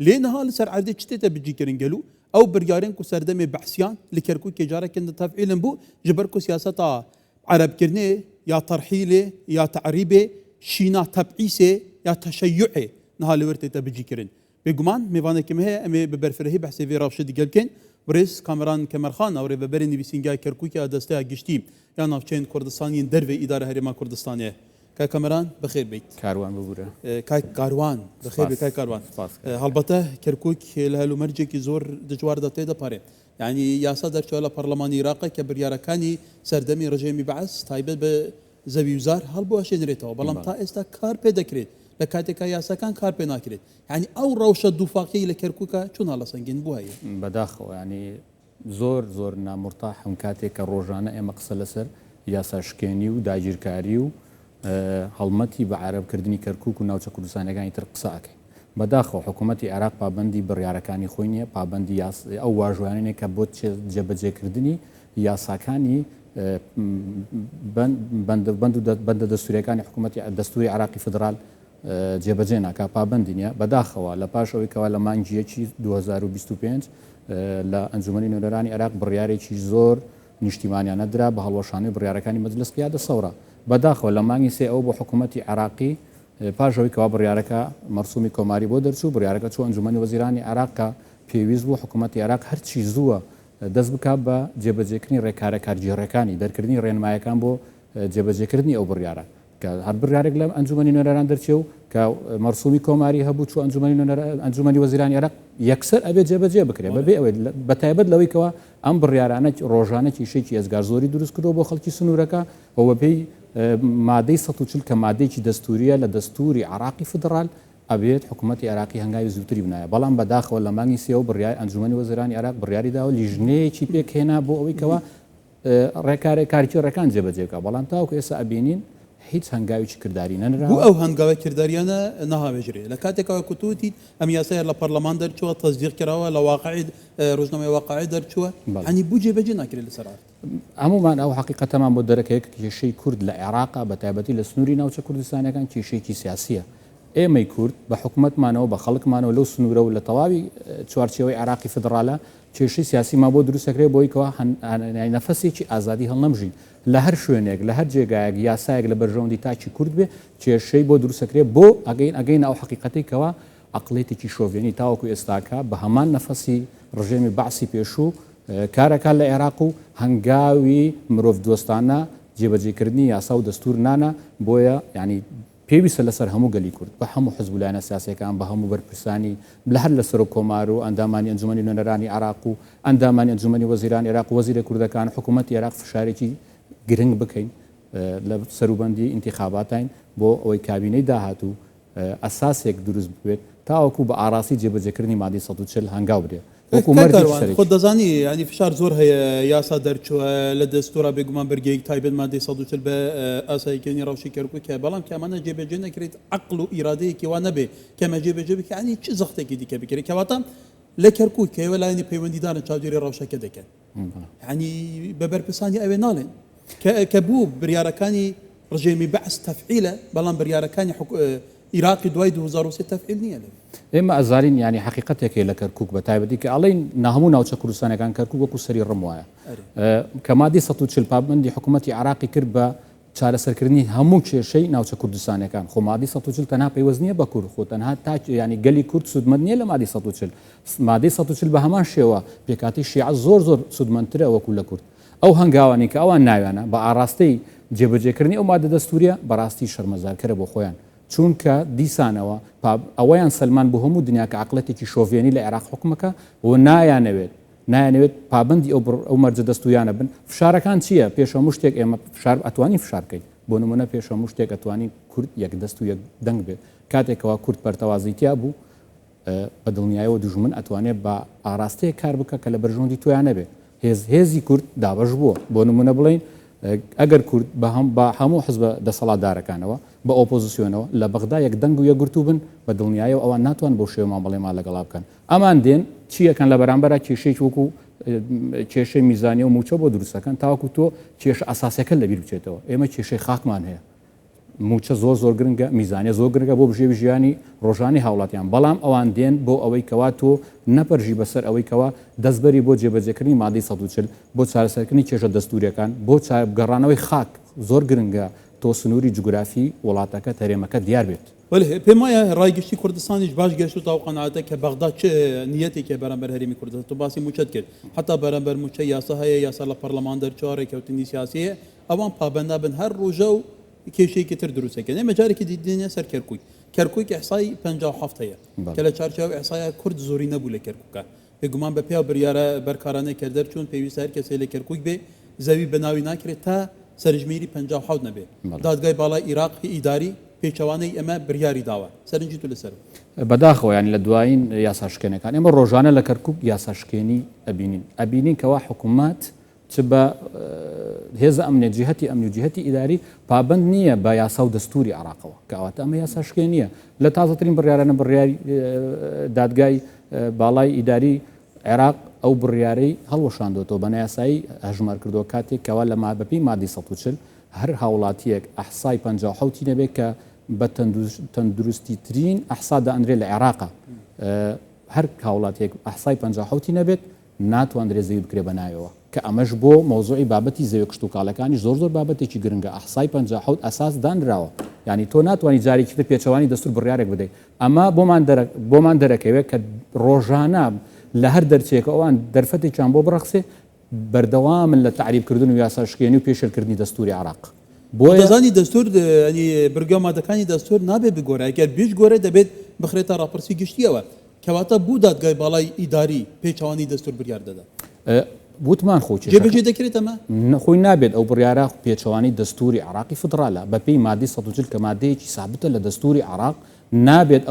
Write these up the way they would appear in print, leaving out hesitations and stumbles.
Lê niha li ser erdê çi tête bicîkirin gelo? Ew biryarên ku serdemê Be'siyan li Kerkûkê careke din tef'îlin bû ji ber ku siyaseta erebkirinê ya terhîlê ya te'rîbê şîna teb'îsê ya teşeyyu'ê niha li wir tête bicîkirin. Bêguman mêvanekî me heye em ê bi berfirehî behsê vê rewşê digel bikin. Birêz Kameran Kemerxan ew rêveberê Nivîsîngeha Kerkûkê ya Desteya Giştî ya Navçeyên Kurdistanî yên Derveyî Îdara Herêma Kurdistanê ye. Kak Kameran bi xêr beyt. Karwan bibûre. Kak Karwan bi xêr bê Kak Karwan. Spas. Helbete Kerkûk li helûmercekî zor dijwar de tê de parê. Yanî yasa derçûye li Parlemanî Iraqê ke biryarakanî serdemî rejêmî Be'es taybet bi zewî û zar helbiweşênirêtewe belam ta êsta kar pê dekirêt li katêka yasakan kar pê nakirêt. Yanî ew rewşa dûfaqiyê li Kerkûka çûn helesengîn bû heye. Bedaxewe yanî زۆر زۆر نامورتاحم کاتێک کە ڕۆژانە ئێمە قسە لەسەر یاساشکێنی و داگیرکاری و هەڵمەتی بە عەرەبکردنی کەرکوک و ناوچە کوردستانیەکانی تر قسە ئەکەین. بەداخەوە حکوومەتی عێراق پابەندی بڕیارەکانی خۆی نییە، پابەندی ئەو واژۆیانە نییە کە بۆ جێبەجێکردنی یاساکانی بەندە دەستووریەکانی حکوومەتی دەستووری عێراقی فیدرال جێبەجێ ناکا پابەندی نیە، بەداخەوە لە پاش ئەوەی کەوا لە مانگی یەکی 2025 لە ئەنجومەنی نوێنەرانی عێراق بڕیارێکی زۆر نیشتیمانیانە درا بە هەڵوەشانەوەی بڕیارەکانی مەجلس قیادە سەورە بەداخەوە لە مانگی سێ ئەوە بۆ حکوومەتی عێراقی پاش ئەوەی کەوا بڕیارەکە مەرسومی کۆماری بۆ دەرچوو بڕیارەکە چوو ئەنجومەنی وەزیرانی عێراق کە پێویست بوو حکوومەتی عێراق هەرچی زووە دەست بکات بە جێبەجێکردنی ڕێکارە کارگێڕیەکانی دەرکردنی ڕێنمایەکان بۆ جێبەجێکردنی ئەو بڕیارە. کە هەر بڕیارێک لە ئەنجومەنی نوێنەران دەرچێ و کە مەرسومی کۆماری هەبوو چوو ئەنجومەنی نوێنەر ئەنجومەنی وەزیرانی عێراق یەکسەر ئەبێ جێبەجێ بکرێ بەبێ ئەوەی بە تایبەت لەوەی کەوا ئەم بڕیارانە ڕۆژانە کێشەیەکی ئێجگار زۆری دروست کردووە بۆ خەڵکی سنوورەکە و بەپێی مادەی 140 کە مادەیەکی دەستوریە لە دەستوری عراقی فیدڕال ئەبێت حکوومەتی عێراقی هەنگاوی زووتری بنایە بەڵام بەداخەوە لە مانگی سێوە بڕیار ئەنجومەنی وەزیرانی عێراق بڕیاری داوە لیژنەیەکی پێکهێنا بۆ ئەوەی کەوا ڕێکارە کارگێڕەکان جێبەجێ بکا، بەڵام تاوەکو ئێستا ئەبینین هیچ هەنگاوێکی کرداری بۆ نەنراوە. ئەو هەنگاوە کرداریانە ناهاوێژرێ لە کاتێکەوە کە تۆ وتیت ئەم یاسایە لە پەرلەمان دەرچووە تەسدیق کراوە لە واقعی ڕۆژنامەی واقعی دەرچووە بەڵێ. یانی بۆ جێبەجێ ناکرێت لەسەر ئەرد؟ هەموومان ئەو حەقیقەتەمان بۆ دەرەکەوێت کە کێشەی کورد لە عێراقا بە تایبەتی لە سنووری ناوچە کوردستانیەکان کێشەیەکی سیاسیە. ئێمەی کورد بە حکومەتمانەوە بە خەڵکمانەوە لەو سنوورە و لە تەواوی چوارچێوەی عێراقی فیدڕالە کێشەی سیاسیمان بۆ دروست دەکرێت بۆی کەوا نەفەسێکی ئازادی هەڵنەمژین لە هەر شوێنێک لە هەر جێگایەک یاسایەک لە بەرژەوەندی تاکی کورد بێ کێشەی بۆ دروست دەکرێت بۆ ئەگەین ئەگەینە ئەو حەقیقەتەی کەوا عەقڵیەتێکی شۆڤێنی تاوەکو ئێستاکە بە هەمان نەفەسی ڕژێمی بەعسی پێشوو کارەکات لە عێراق و هەنگاوی مرۆڤ دۆستانە جێبەجێکردنی یاسا و دەستور نانە بۆیە یانی پێویستە لەسەر هەموو گەلی کورد، بە هەموو حزب و لایەنە سیاسییەکان، بە هەموو بەرپرسانی، لە هەر لە سەرۆک کۆمار و ئەندامانی ئەنجومەنی نوێنەرانی عێراق و ئەندامانی ئەنجومەنی وەزیرانی عێراق و وەزیرە کوردەکان و حکوومەتی عێراق فشارێکی گرنگ بکەین لە سەروبەندی ئینتیخاباتاین بۆ ئەوەی کابینەی داهاتوو ئەساسێک دروست ببێت تاوەکو بە ئاڕاستەی جێبەجێکردنی مادەی 140 هەنگاو بنێت. وەکو کاک مەرجێکی کاروان سەرەکی. خۆت دەزانی یانی فشار زۆر هەیە یاسا دەرچووە لە دەستورا بێگومان بەرگەیەک تایبەت مادەی 140 بە ئاساییکردنی ڕەوشی کەرکوک هەیە بەڵام کە ئەمانە جێبەجێ نەکرێت عەقڵ و ئیرادەیەکی وا نەبێ کە ئەمە جێبەجێ بکرێت یانی چ زەختێکی دیکە بکرێت کەواتە لە کەرکوک کە ئێوە لایەنی پەیوەندیدارن چاودێری ڕەوشەکە دەکەن یانی بە بەرپرسانی ئەوێ ناڵێن کە کە بوو بریارەکانی ڕژێمی بەعس تەفعیلە بەڵام بریارەکانی حک ئیراقی دوای 2003 تەفعیل نییە لەوێ. ئێمە ئەزانین یانی حەقیقەتێک هەیە لە کەرکوک بە تایبەتی کە ئەڵێین نە هەموو ناوچە کوردستانەکان کەرکوک وەکو سەری ڕم وایە کە مادەی 140 پابەندی حکوومەتی عێراقی کرد بە چارەسەرکردنی هەموو کێشەی ناوچە کوردستانەکان خۆ مادەی 140 تەنها پەیوەست نییە بە کورد خۆ تەنها تاک ینی گەلی کورد سوودمەند نییە لە مادەی 140 مادەی 140 بە هەمان شێوە پێکاتی شیعە زۆر زۆر سوودمەندترە وەکو لە کورد ئەو هەنگاوانەی کە ئەوان ناویانە بە ئاڕاستەی جێبەجێکردنی ئەو مادە دەستووریە بەڕاستی شەرمەزارکەرە بۆ خۆیان چوونکە دیسانەوە ئەوەیان سەلماند بۆ هەموو دنیا کە عەقڵێتێکی شۆڤێنی لە عێراق حوکمەکە و نایانەوێت نایانەوێت پابەندی ئەو ئەو مەرجە دەستووریانە بن. فشارەکان چییە؟ پێش هەموو شتێک ئێمە فشار ئەتوانین فشار بکەین. بۆ نموونە پێش هەموو شتێک ئەتوانین کورد یەکدەست و یەک دەنگ بێت. کاتێک کەوا کورد پەرتەوازەی تیا بوو بە دڵنیایەوە دوژمن ئەتوانێت بە ئاراستەیەک کار بکا کە لە بەرژەوەندی تۆیا نەبێت. هێز هێزی کورد دابەش بووە. بۆ نموونە بڵێین ئەگەر کورد بە هەم بە هەموو حزبە دەسەڵاتدارەکانەوە، بە ئۆپۆزسیۆنەوە لە بەغدا یەک دەنگ و یەکگرتوو بن، بە دڵنیایەوە ئەوان ناتوانن بەو شێوە مامەڵەیەمان لەگەڵا بکەن. ئەمان دێن چی ئەکەن لە بەرامبەرا کێشەیەکی وەکو کێشەی میزانیە و مووچە بۆ دروست ئەکەن تاوەکو تۆ کێشە ئەساسیەکەت لەبیر بچێتەوە. ئێمە کێشەی خاکمان هەیە. مووچە زۆر زۆر گرنگە، میزانیە زۆر گرنگە بۆ بژێوی ژیانی ڕۆژانەی هاوڵاتیان، بەڵام ئەوان دێن بۆ ئەوەی کەوا تۆ نەپەرژی بەسەر ئەوەی کەوا دەستبەری بۆ جێبەجێکردنی مادەی 140 بۆ چارەسەرکردنی کێشە دەستوریەکان، بۆ گەڕانەوەی خاک زۆر گرنگە تۆ سنوری جوگرافی وڵاتەکەت هەرێمەکەت دیار بێت. بەلێ پێم وایە ڕای گشتی کوردستانیش باش گەیشتووتە ئەو قەناعەتە کە بەغدا چ نیەتێکی هەیە بەرامبەر هەرێمی کوردستان. تۆ باسی مووچەت کرد، حەتا بەرامبەر مووچە یاسا هەیە، یاسا لە پەرلەمان دەرچووە، ڕێککەوتنی سیاسی هەیە، ئەوان پابەند نابن هەر ڕۆژە و کێشەیەکی تر دروست دەکەن. ئێمە جارێکی دی دێینە سەر کەرکووک. کەرکووک ئیحسای 57 هەیە کە لە چوارچێوەی ئیحسایە کورد زۆری نەبوو لە کەرکووکە. بێگومان بە پێی ئەو بریارە بەرکارانەی کە دەرچوون پێویستە هەر کەسێ لە کەرکووک بێ زەوی بە ناوی ناکرێت تا سەرژمێری 57 نەبێ. دادگای باڵای ئیراق هی ئیداری پێچەوانەی ئەمە بریاری داوە. سەرنجی تو لەسەر. بەداخەوە یانی لە دوایین یاساشکێنەکان ئێمە ڕۆژانە لە کەرکووک یاساشکێنی ئەبینین ئەبینین کەوا حکوومەت چ بە هێزە ئەمنیە جیهەتی ئەمنی و جیهەتی ئیداری پابەند نییە بە یاسا و دەستوری عێراقەوە کەواتە ئەمە یاساشکێنییە لە تازەترین بڕیارانە بڕیاری دادگای باڵای ئیداری عێراق ئەو بڕیارەی هەڵوەشاندۆتەوە بە نایاسایی هەژمار کردووە کاتێک کەوا لە بەپێی مادەی 140 هەر هاوڵاتیەک ئەحسای 57 نەبێت کە بە تەندروستی ترین ئەحسا دائەنرێت لە عێراقا هەر هاوڵاتیەک ئەحسای 57 نەبێت ناتواندرێ زەوی بکرێ بە ناوێوە کە ئەمەش بۆ مەوزوعی بابەتی زەویە کشتوکاڵەکانیش زۆر زۆر بابەتێکی گرنگە ئەحسای 57 ئەساس دانراوە یانی تۆ ناتوانی جارێکی تر پێچەوانی دەستور بڕیارێک بدەی ئەمە بۆمان دەرە بۆمان دەرەکەوێ کە ڕۆژانە لە هەر دەرچەیەک ئەوان دەرفەتێکیان بۆ بڕەخسێ بەردەوامن لە تەعریب کردن و یاسا شکێنی و پێشێل کردنی دەستوری عێراق بۆیە دەزانی دەستور ینی برگە و مادەکانی دەستور نابێ بگۆرێ ئەگەر بیشگۆرێ دەبێت بخرێتە ڕاپرسی گشتیەوە کەواتە بو دادگای باڵای ئیداری پێچەوانەی دەستور بریار دەدات؟ وتمان خۆ کێشەکە. جێبەجێ دەکرێت ئەمە؟ خۆی نابێت ئەو بڕیارە پێچەوانەی دەستوری عێراقی فدڕالە بەپێی مادەی 140 کە مادەیەکی سابتە لە دەستوری عێراق نابێت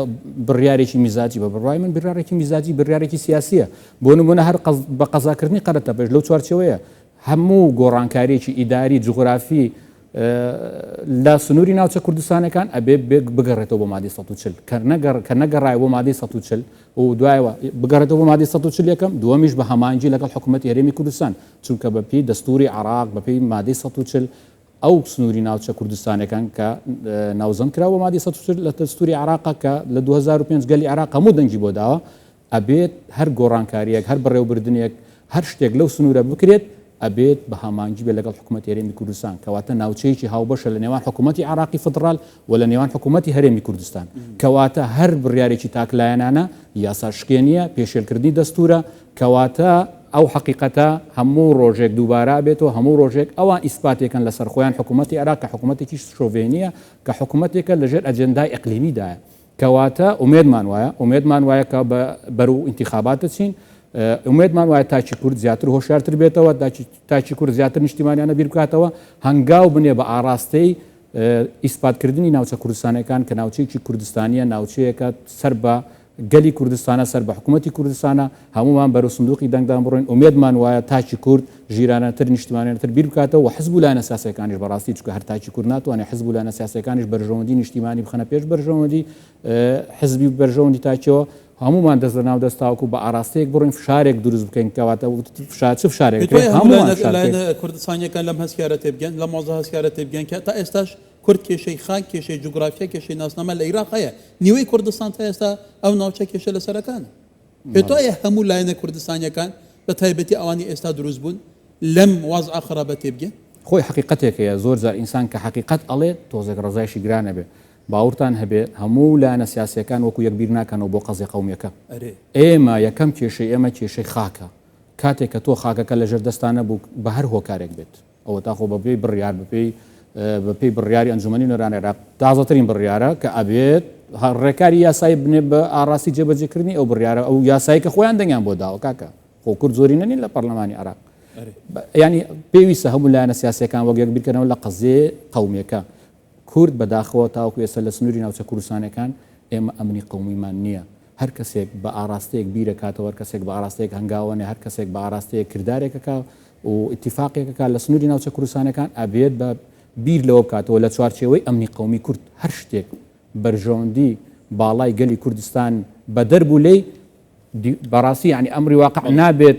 بڕیارێکی میزاجی بە بڕوای من بڕیارێکی میزاجی بڕیارێکی سیاسیە بۆ نمونە هەر بە قەزاکردنی قەرەتەپەش لەو چوارچێوەیە هەموو گۆڕانکاریەکی ئیداری جوغرافی لە سنووری ناوچە کوردستانەکان ئەبێ بگەڕێتەوە بۆ مادەی 140 کە نەگەڕایە بۆ مادەی 140 و دوایەوە بگەڕێتەوە بۆ مادەی 140 یەکەم دووەمیش بە هەمانگی لەگەڵ حکوومەتی هەرێمی کوردستان چونکە بە پێی دەستوری عراق بە پێی مادەی 140 ئەو سنووری ناوچە کوردستانەکان کە ناوزەند کراوە بە مادەی 140 لە دەستوری عراق کە لە 2005 گەلی عراق هەموو دەنگی بۆ داوە ئەبێت هەر گۆڕانکارییەک، هەر بەڕێوەبردنێک، هەر شتێک لەو سنوورە بکرێت، ئەبێت بە هامانگی بێت لەگەڵ حکوومەتی هەرێمی کوردستان، کەواتە ناوچەیەکی هاوبەشە لە نێوان حکوومەتی عێراقی فیدڕال و لە نێوان حکوومەتی هەرێمی کوردستان. کەواتە هەر بڕیارێکی تاکلایەنانە یاساشکێنییە، پێشێلکردنی دەستوورە، کەواتە ئەو حەقیقەتە هەموو ڕۆژێک دووبارە ئەبێتەوە، هەموو ڕۆژێک ئەوان ئیسپاتێکن لەسەر خۆیان، حکوومەتی عێراق کە حکوومەتێکی شۆڤێنییە، کە حکوومەتێکە لەژێر ئەجێندای ئیقلیمیدایە. کەواتە ئومێدمان وایە، ئومێدمان وایە کە بە بەرەو ئینتیخابات دەچین، ئومێدمان وایە تاکی کورد زیاتر هۆشیارتر بێتەوە، تاکی کورد زیاتر نیشتیمانیانە بیر بکاتەوە، هەنگاو بنێ بە ئاڕاستەی ئیسپاتکردنی ناوچە کوردستانیەکان کە ناوچەیەکی کوردستانیە، ناوچەیەکە سەر بە گەلی کوردستانە، سەر بە حکوومەتی کوردستانە، هەموومان بەرەو سندوقی دەنگدان بڕۆین، ئومێدمان وایە تاکی کورد ژیرانەتر، نیشتیمانیانەتر بیر بکاتەوە و حزب و لایەنە سیاسیەکانیش بەڕاستی چونکە هەر تاکی کورد ناتوانێت حزب و لایەنە سیاسیەکانیش بەرژەوەندی نیشتیمانی بخەنە پێش بەرژەوەندی حزبی و بەرژەوەندی تاکیەوە، هەموومان دەست لەناو دەست تاوەکو بە ئاراستەیەک بڕۆین فشارێک دروست بکەین کەواتە فشار چ فشارێک پێت وایە هەموو لایەنە کوردستانیەکان لەم هەستیارە تێبگەن، لەم وەزعە هەستیارە تێبگەن کە تا ئێستاش کورد کێشەی خاک، کێشەی جوگرافیا، کێشەی ناسنامە لە ئیراق هەیە، نیوەی کوردستان تا ئێستا ئەو ناوچە کێشە لەسەرەکانە. پێت وایە هەموو لایەنە کوردستانیەکان بە تایبەتی ئەوانی ئێستا دروست بوون لەم وەزعە خراپە تێبگەن؟ خۆی حەقیقەتێک هەیە زۆر جار ئینسان کە حەقیقەت ئەڵێ تۆزێک ڕەزایشی گران ئەبێ باوڕتان هەبێ هەموو لایەنە سیاسیەکان وەکو یەک بیر ناکەنەوە بۆ قەزیە قەومیەکە ئەرێ. ئێمە یەکەم کێشەی ئێمە کێشەی خاکە کاتێک کە تۆ خاکەکە لەژێر دەستا نەبوو بە هەر هۆکارێک بێت ئەوەتا خۆ بەپێی بڕیار بەپێی بەپێی بڕیاری ئەنجومەنی نوێنەرانی عێراق تازەترین بڕیارە کە ئەبێت ڕێکاری یاسایی بنێ بە ئاڕاستی جێبەجێکردنی ئەو بڕیارە ئەو یاسایی کە خۆیان دەنگیان بۆ داوە کاکە خۆ کورد زۆری نەنین لە پەرلەمانی عێراق ینی پێویستە هەموو لایەنە سیاسەکان وەک یەک بیرکەنەوە لە قەزێ قومیەکە کورد بەداخەوە تاوەکو ئێستا لە سنووری ناوچە کوردستانەکان ئێمە ئەمنی قومیمان نییە هەر کەسێک بە ئاراستەیەک بیرەکاتەوە، هەر کەسێک بە ئاراستەیەک هەنگاوەنێ، هەر کەسێک بە ئاراستەیەک کردارێک ئەکا و ئیتیفاقێک ئەکا لە سنووری ناوچە کوردستانەکان، ئەبێت بە بیر لەوە بکاتەوە لە چوارچێوەی ئەمنی قەومی کورد هەر شتێک بەرژەوەندی باڵای گەلی کوردستان بەدەر بوو لێی، بەڕاستی یانی ئەمری واقع نابێت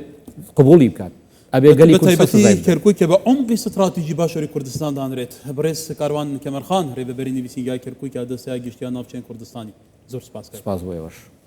قبوڵی بکات. ئەبێ گەلی کورد سەر سزای بەتایبەتی بدەن. کەرکوک کە بە عومقی ستراتیجی باشوری کوردستان دانرێت. بەڕێز کاروان کەمەرخان، رێڤەبەری نویسینگای کەرکوک یا دەستەیا گشتیا ناوچەێن کوردستانی. زۆر سپاس کاک. سپاس بۆ ئێوەش.